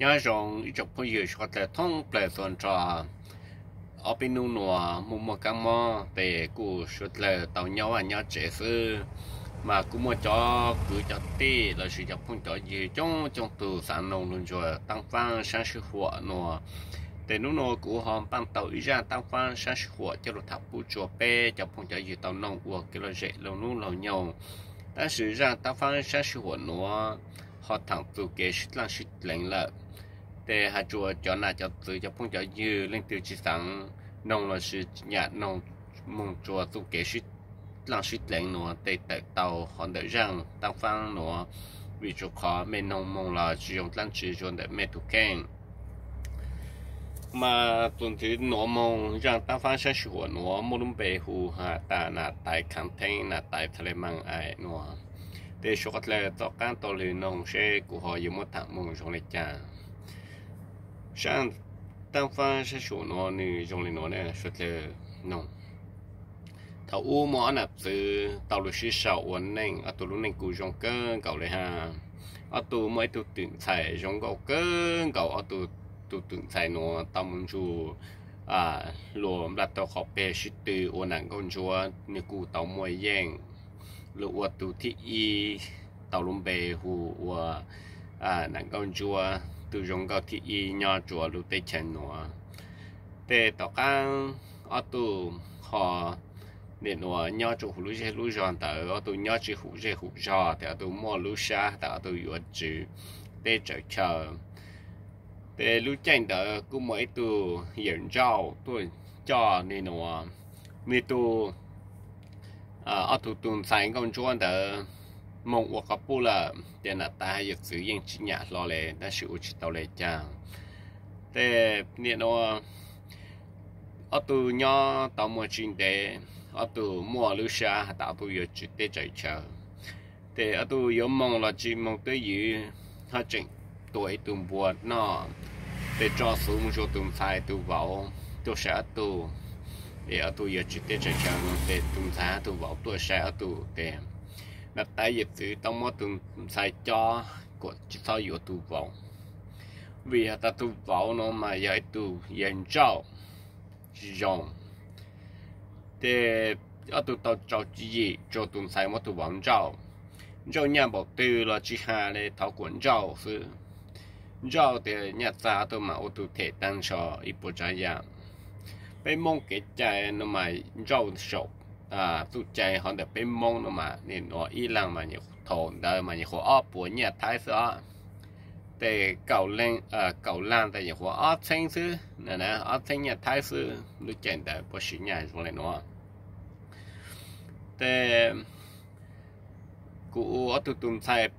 Nyob zoo ib tsoom phooj ywg suav dlawg thoob plaws txhua nrho. Ob peb hnub nuav muaj muaj kaab mob tes kuj suav dlawg tau nyob vaj nyob tsev xwb, mas kuj muaj cov kwv cov tij lossis cov phooj cov ywg coob coob tug xaav noog lug ntsuag taab faab saab sib huam nuav. Tes hnub nuav kuv ho npaaj tau ib zaaj taab faab saab sib huam coj lug thaam pub tsua peb cov phooj cov ywg tau noog ua kev lom zem laug nub laug nyoog. Tab sis zaaj taab faab saab sib huam nuav ho thaam txug kev sib dlaaj sib dleev lawm. Tes has tsua cov nam cov txwv cov phooj cov ywg leej twg tsi xaav noog lossis nyam noog moog tsua txuj kev sib dlaaj sib dleev nuav tes tawm tau hov ntawm zaaj taab faab nuav, vim tsua qhov mej noog moog los tsi zoo dlaab tsi tsua ntawm mej tug kheej. Mas txuas ntxiv nuav moog zaaj taab faab saab sib huam nuav muaj lub npe hu has tas nam taiv khaav theeb, nam taiv tha le maas ais nuav. Tes suav dlawg tom qaab tau lug noog seb kuv ho yuav muab thaam moog zoo le caag. Zaaj taab faab saab sib huam nuav nwg zoo le nuav ne suav dlawg noog. Thaum ub muaj ob nam txwv tau lug sib sau ua neej, ob tug lub neej kuj zoo kawg nkaus le hab. Ob tug muaj ib tug twm ntxhais zoo nkauj kawg nkaus, ob tug, tug twm ntxhais nuav tau moog nrug luas nplaj tau qhov peg sib tw ua nam nkauj ntsuab, nwg kuj tau muaj yeej lug ua tug thib ib, tau lub npe hu ua nam nkauj ntsuab, tug zoo nkauj thib ib nyob rua lub teb chaws nuav. Tes tom qaab ob tug ho nim nuav nyob rua huv lub zej lub zog ntawd, ob tug nyob tsi huv zej huv zog, tes ob tug muaj lub sab tas ob tug yuav tswv teb tswv chaw. Tes lub caij ntawd kuj muaj ib tug yawm ntsauj tuaj coj nwg nuav, nwg tug, ob tug tug ntxhais nkauj ntsuab ntawd moog ua quas puj lawm, tes nam taiv hab yawm txwv yeej tsi nyam hlo le tab sis ua tsi tau le caag. Tes nim nuav ob tug nyob tau muaj tsi ntev, ob tug muaj lub sab has tas ob tug yuav tswv teb tswv chaw. Tes ob tug yuav moog los tsi moog twb ywv, hab tseem tua ib tug npua noj. Tes tso xuv moog rua tug ntxhais tug vauv tuaj saib ob tug, es ob tug yuav tswv teb tswv chaw no tes tug ntxhais hab tug vauv tuaj saib ob tug tes nam taiv yawm txwv tau muab tug ntxhais cob kuas tsi txhob yuav tug vauv, vim has tas tug vauv no mas yog ib tug yawg ntsauj tsi zoo. Tes ob tug tau rau tswv yim rua tug ntxhais muab tug vauv ntsauj. Ntsauj nyaj npaum twg los tsi has le, thov kuas ntsauj xwb. Ntsauj tes nyaj txag ob tug mas ua tug them taag nrho ib puas tsaav yaam. Peb Moob kev cai no mas ntsauj saum txuj cai hov ntawm peb Moob no mas nim nuav ib leeg mas thaum ntawd mas nyuam qhuav ob puas nyaj Thaib xwb os. Tes kaum leeg tes nyuam qhuav ob txheeb xwb, ob txheeb nyaj Thaib xwb, lub caij ntawd puab siv nyaj zoo le nuav. Tes kuv ua ob tug tug ntxhais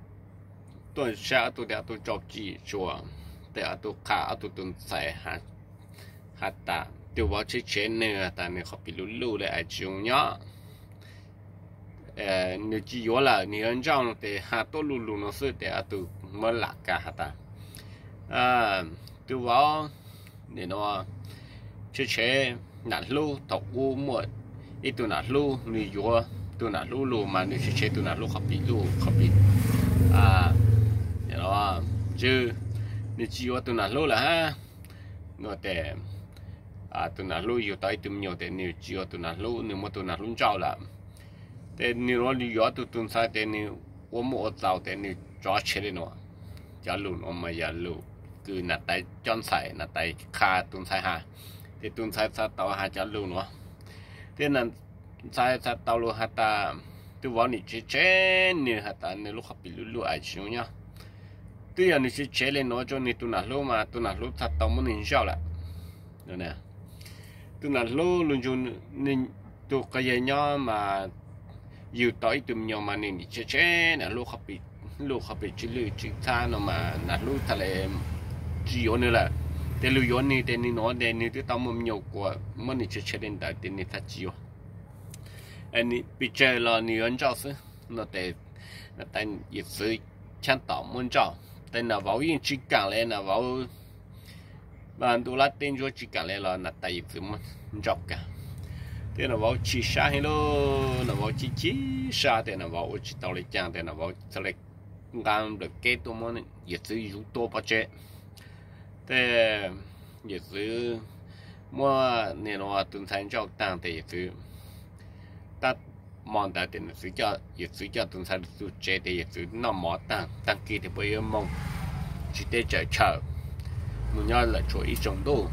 tuaj saib ob tug tes ob tug rau tswv yim tsua, tes ob tug qha ob tug tug ntxhais has tas tug vauv tshev tshev nwg tas nwg qhov pim luj luj le ais tsi zoo nyob. Nwg tsi yuav lawm, nwg yuav ntsauj no tes has tuab luj lug no xwb tes ob tug muab lam kag has tas tug vauv nim nuav tshev tshev nam hlub, thaum ub muaj ib tug nam hlub, nwg yuav tug nam hlub lug mas nwg tshev tshev tug nam hlub qhov pim luj qhov pim tswv, nwg tsi yuav tug nam hlub lawm hab. No tes tug nam hlub yug tau ib tug me nyuam tes nwg tsi yuav tug nam hlub, nwg muab tug nam hlub ntsauj lawm. Tes nwg yuav tug tug ntxhais tes nwg ua muaj ua txaus tes nwg rov tshev le nuav. Cov lug nuav mas yog lug kws nam taiv cob ntxhais, nam taiv qha tug ntxhais has, tes tug ntxhais txhais tau has cov lug nuav. Tes nam ntxhais txhais tau lug has tas tug vauv nwg tshev tshev nwg has tas nwg lub qhov pim luj luj ais tsi zoo nyob. Twb yog nwg tshev tshev le nuav rua nwg tug nam hlub mas tug nam hlub txhais tau muab nwg ntsauj lawm. Tug nam hlub lug ntsug nwg tug quas yawg nyob mas yug tau ib tug me nyuam mas nwg nim tshev tshev nam hlub qhov pim luj qhov pim tswv lwj tswv txhab no mas nam hlub txhais le tsi yuav nwg lawm. Tes lug yuav nwg tes nwg nuav tes nwg twb tau muaj me nyuam kuas muab nwg tshev tshev le ntawd tes nwg txhad tsi yuav. Pes tsawg los nwg yuav ntsauj xwb. No tes nam taiv yawm txwv chab tom muab ntsauj tes nam vauv yeej tsi kaam le, nam vauv ntuj lab teb ntsuab tsi kaam le los nam taiv yawm txwv muab ntsauj kag. Tes nam vauv chim sab heev lauj, nam vauv chim chim sab tes nam vauv ua tsi tau le caag tes nam vauv txhad le nqaa nplawm keb tuaj muab yawm txwv yuav tuaj pov tseg. Tes yawm txwv muab nim no tus ntxhais ntsauj taag tes yawm txwv tab hmo ntawd tes yawm txwv coj tus ntxhais txug tsev tes yawm txwv noj mov taag, taag kis tes puab yuav moog tsis teb tsawm chaw mus nyob lawm tsuas ib tsoom ntuj.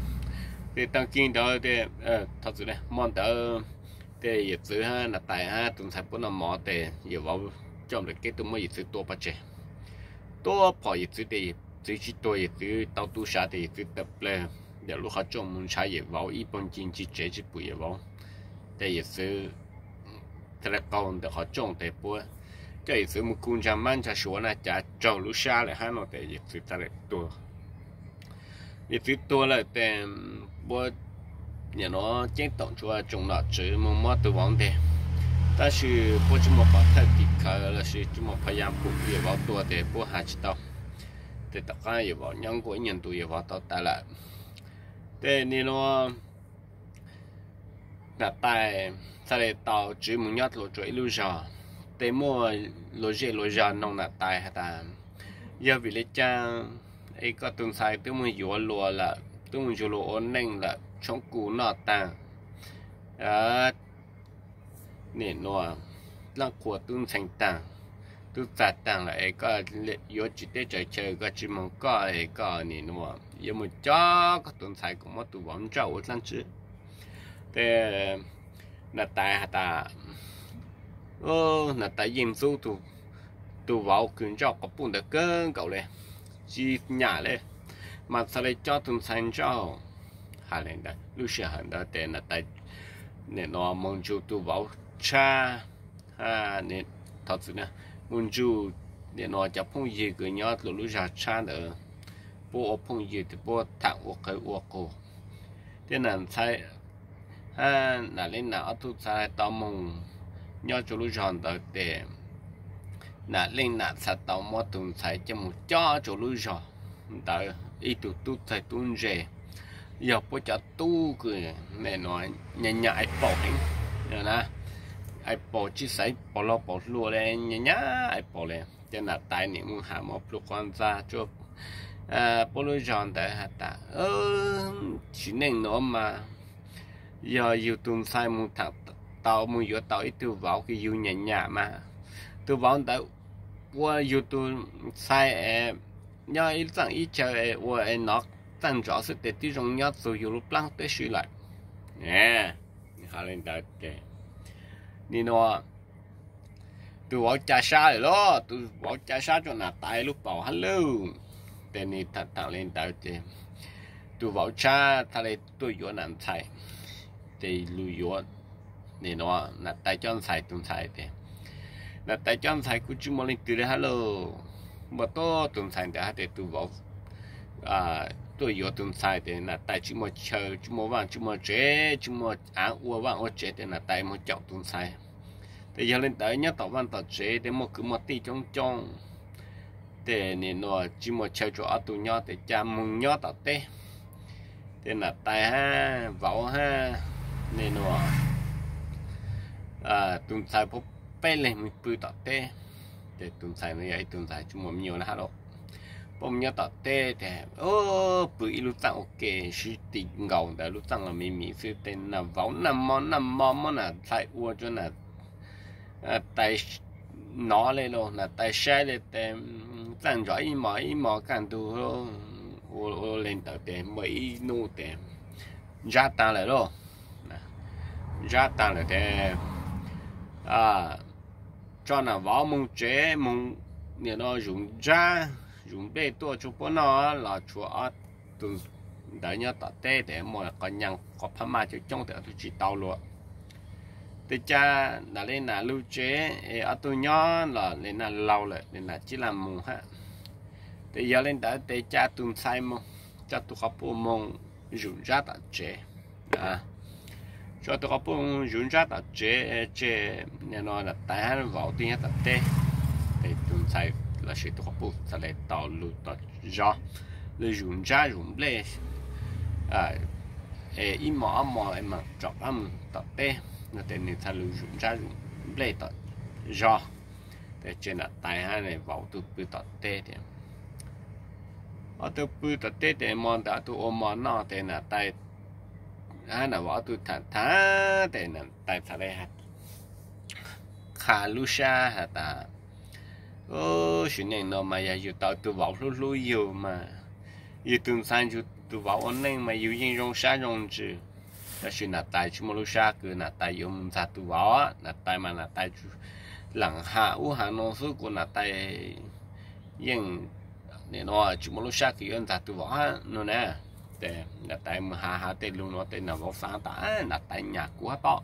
Tes taag kis ntawd tes, thaus txwv hmo ntawd tes yawm txwv hab Nas Tais hab tus ntxhais puab noj mov tes yawm vauv coj nplawm keb tuaj muab yawm txwv tua pov tseg. Tua phom yawm txwv tes yawm txwv tsis tuag, yawm txwv tau tu sav tes yawm txwv tawm plawg ntawm lub qhov rooj mus ntshav yawm vauv ib poog ci ncig tsev tsis pum yawm vauv. Tes yawm txwv txhaj le qaug ntawm qhov rooj tes puab coj yawm txwv mus kuj ntsag mab ntsag suav na cav raug lub sab lawm hab no tes yawm txwv txhaj le tuag. Yawm txwv tuag lawm tes puab nim no ceeb toom tsua tsoom nom tswv mus muab tus vauv nteg, tab sis puab tsis muaj pov thawj tim khawv lossis tsis muaj phas yas pum yawm vauv tua tes puab has tsis tau. Tes tom qab yawm vauv nyob nkuaj ib nyuag ntu yawm vauv tau tas lawm. Tes nim no Nas Tais txhaj le tau tsiv mus nyob dlua rua ib lub zog, tes muaj luag zej luag zog noog Nas Tais has tas, yog vim le caag es koj tus ntxhais twb mus yuav luag lawm, twb mus ntsug luag ua neej lawm, tshoob kuj noj taag, nim no dlaab qhua tub ntxhee taag, tub txag taag lawm es koj yuav tsis teb tsawv chaw, koj tsis moog koj es koj nim no yuav mus coj koj tus ntxhais kuas muab tus vauv ntsauj ua dlaab tsi? Tes Nas Tais has tas, Nas Tais yeej ntxub tus vauv kws ntsauj quas puj ntawd kawg nkaus le, tsis nyam le, mas txhaj le coj tus ntxhais ntsauj. Has le ntawd lub sij hawm ntawd tes Nas Tais nim no moog nrug tus vauv tshab, thov txim, moog nrug nim no cov phooj ywg kws nyob dlua lub zog tshab ntawd, puab ua phooj ywg tes puab tham ua qhawv ua qug. Tes Nas Tais hab Nas Leej Nas ob tug txhaj tau moog nyob rua lub zog ntawd tes Nas Leej Nas txhaj tau muab tus ntxhais coj moog cob rua lub zog ntawd ib tug tub txawg tub ntse, yog puab cov tub kws nyam nyam ais paus heev na, ais paus tsis xaiv paus laug paus hluas le, nyam nyam ais paus le. Ces Nas Tais nim moog has moog plhu quav ntxa rua puab lub zog ntawd has tas, sim neej nuav mas yog yug tug ntxhais moog thaam tau moog yuav tau ib tug vauv kws yug nyam nyam mas, tug vauv ntawd ua yug tug ntxhais es nyob ib txaaj ib chaw es ua es nov txaaj nrov xwb tes tib zoo nyob txug yug lub plaab teb si lawm. Hais le ntawd ces nim no tus vauv ca sab lawm lauj, tus vauv ca sab rua Nas Tais lub paum hab lauj. Ces nws tham tham le ntawd ces tus vauv tshab txhaj le tuaj yuav Nas ntxhais. Ces lug yuav, nim no Nas Tais cov ntxhais, tus ntxhais ces Nas Tais cov ntxhais kuj tsis muaj leej twg le hab lauj, muaj tuab tus ntxhais ntawd hab tes tus vauv tuaj yuav tus ntxhais ces Nas Tais tsis muaj chaw, tsis muaj vaaj tsis muaj tsev, tsis muaj av ua vaaj ua tsev tes Nas Tais moog caum tus ntxhais. Ces yog le ntawd nyob tom vaaj tom tsev tes muaj kwv muaj tij coob coob, ces nim no tsis muaj chaw rua ob tug nyob tes ca moog nyob tom teb. Ces Nas Tais hab vauv hab nim no tus ntxhais puab peb leeg moog pw tom teb. Ces tus ntxhais no yog ib tug ntxhais tsis muaj me nyuam le hab lauj, puab moog nyob tom teb tes pw ib lub txaaj ua ke sib ti nkaus ntawd, lub txaaj los me me xwb tes Nas vauv naj mo naj mo muab Nas ntxhais ua rua Nas Tais nov le lauj, Nas Tais saib le tes txaaj nrov ib mos ib mos kaj ntug ua le ntawd tes muaj ib nub tes ntsab taag lawm lauj. Ntsab taag lawm tes tso Nas vauv moog tsev moog nim no zuj ntsab zuj nplej tuaj rua puab noj los tshuav ob tug ntawd nyob tom teb tes muaj qhov nyaj qhov phab maj coob coob tes ob tug tsis tau lug. Tes ca Nas Leej Nas lug tsev es ob tug nyob los Leej Nas laug lawm, Leej Nas cib laj moog hab. Tes yog le ntawd tes ca tus ntxhais moog, tso tus quas puj moog zuj ntsab tom tsev. Tso tus quas puj zuj ntsab tom tsev, tseg nim no Nas Tais hab vauv tib nyob tom teb. Tes tus ntxhais lossis tus quas puj txhaj le tau lug tom zog, lug zuj ntsab zuj nplej ib mos ob mos es maam rov qaab moog tom teb no tes nwg txhaj lug zuj ntsab zuj nplej tom zog. Tes tseg Nas Tais hab vauv tug pw tom teb tias Ob tug pw tom teb tes mos ntawd ob tug ua mov noj tes Nam Tais hab Nam Vauv ob tug tham tham tes Nam Tais txhad le qha lub sab has tas, sim neej no mas yog yug tau tus vauv hlub hlub yug mas, yug tus ntxhais nrug tus vauv ua neej mas yug yeej zoo sab zoo ntsws. Tab sis Nam Tais tsis muaj lub sab kws Nam Tais yuav mus ntxag tus vauv. Nam Tais mas Nam Tais lees has ub has no xwb kuas Nam Tais yeej nim no tsis muaj lub sab kws yuav ntxag tus vauv hab no na. Ces Nam Tais mus has has tej lug no tes Nam Vauv xaav tas Nam Tais nyam kuv hab pob,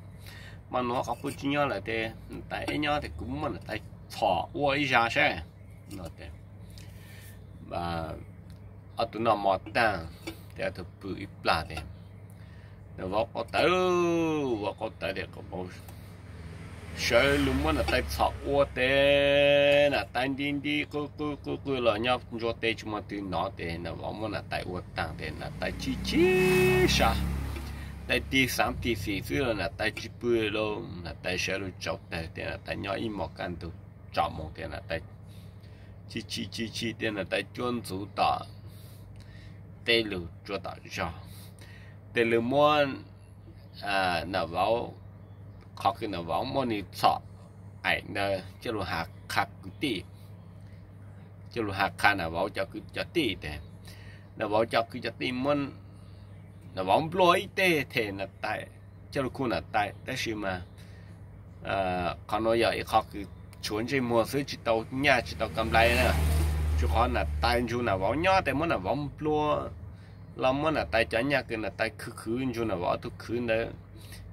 mas nuav qhov kuv tsis nyob lawm tes Nam Tais ib nyob tes kuv muab Nam Tais txhom ua ib zag saib no. Ob tug noj mov taag tes ob tug pw ib plag tes Nam Vauv qaug tawv, Vauv qaug tawv tes Nam Vauv sawv lug muab Nam Tais txhom ua tes Nam Tais nti nti qw qw qw qw los nyob ntsuag tes tsis muaj twg nov tes Nam Vauv muab Nam Tais ua taag tes Nam Tais chim chim sab, tes tig xaav tig xim xwb los Nam Tais tsis pw lawm. Nam Tais sawv lug tsau tawg tes Nam Tais nyob ib hmos kaj ntug tsom moog tes Nam Tais chim chim chim chim tes Nam Tais cuab ntxuv tom teb lug rua tom zog, tes lug muab Nam Vauv, qhov kws Nam Vauv muab nwg txhom aim ntawd coj lug has qha kwv tij, coj lug has qha Nam Vauv cov kwv cov tij tes Nam Vauv cov kwv cov tij muab Nam Vauv nplua ib teg them Nam Tais, coj lug khu Nam Tais. Tab sis mas qhov nuav yog ib qho kws tshuav ntsej muag xwb tsis tau nyaj tsis tau ka nplai na. Tsuas qhov Nam Tais nrug Nam Vauv nyob tes muab Nam Vauv nplua los muab Nam Tais cov nyaj kws Nam Tais khwv khwv nrug Nam Vauv ob tug khwv ntawd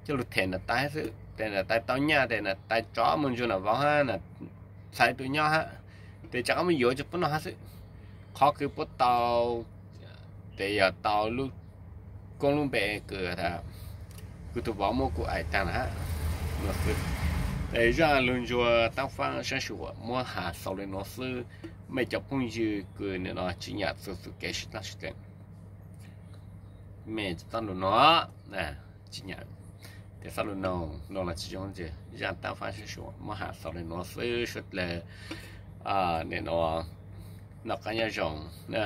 coj lug them Nam Tais xwb tes Nam Tais tau nyaj tes Nam Tais tso moog nrug Nam Vauv hab Nam Tais tus nyob hab, tes rov qab muab yuav coj puab noj hab xwb. Qhov kws puab tau tes yog tau lub koob lub npe kws kuv tug vauv muab kuv aim taag na. Tes zaj lug ntsuag taab faab saab xyuas muab has xaus le nuav xwb. Mej cov phooj ywg kws nim no tsis nyam txug txuj kev sib txawj sib txeem, mej txhob lug no, tsis nyam tes txhob lug no, no los tsis zoo. Zaj taab faab saab xyuas muab has xaus le nuav xwb suav dlawg nim no noj qab nyob zoo na.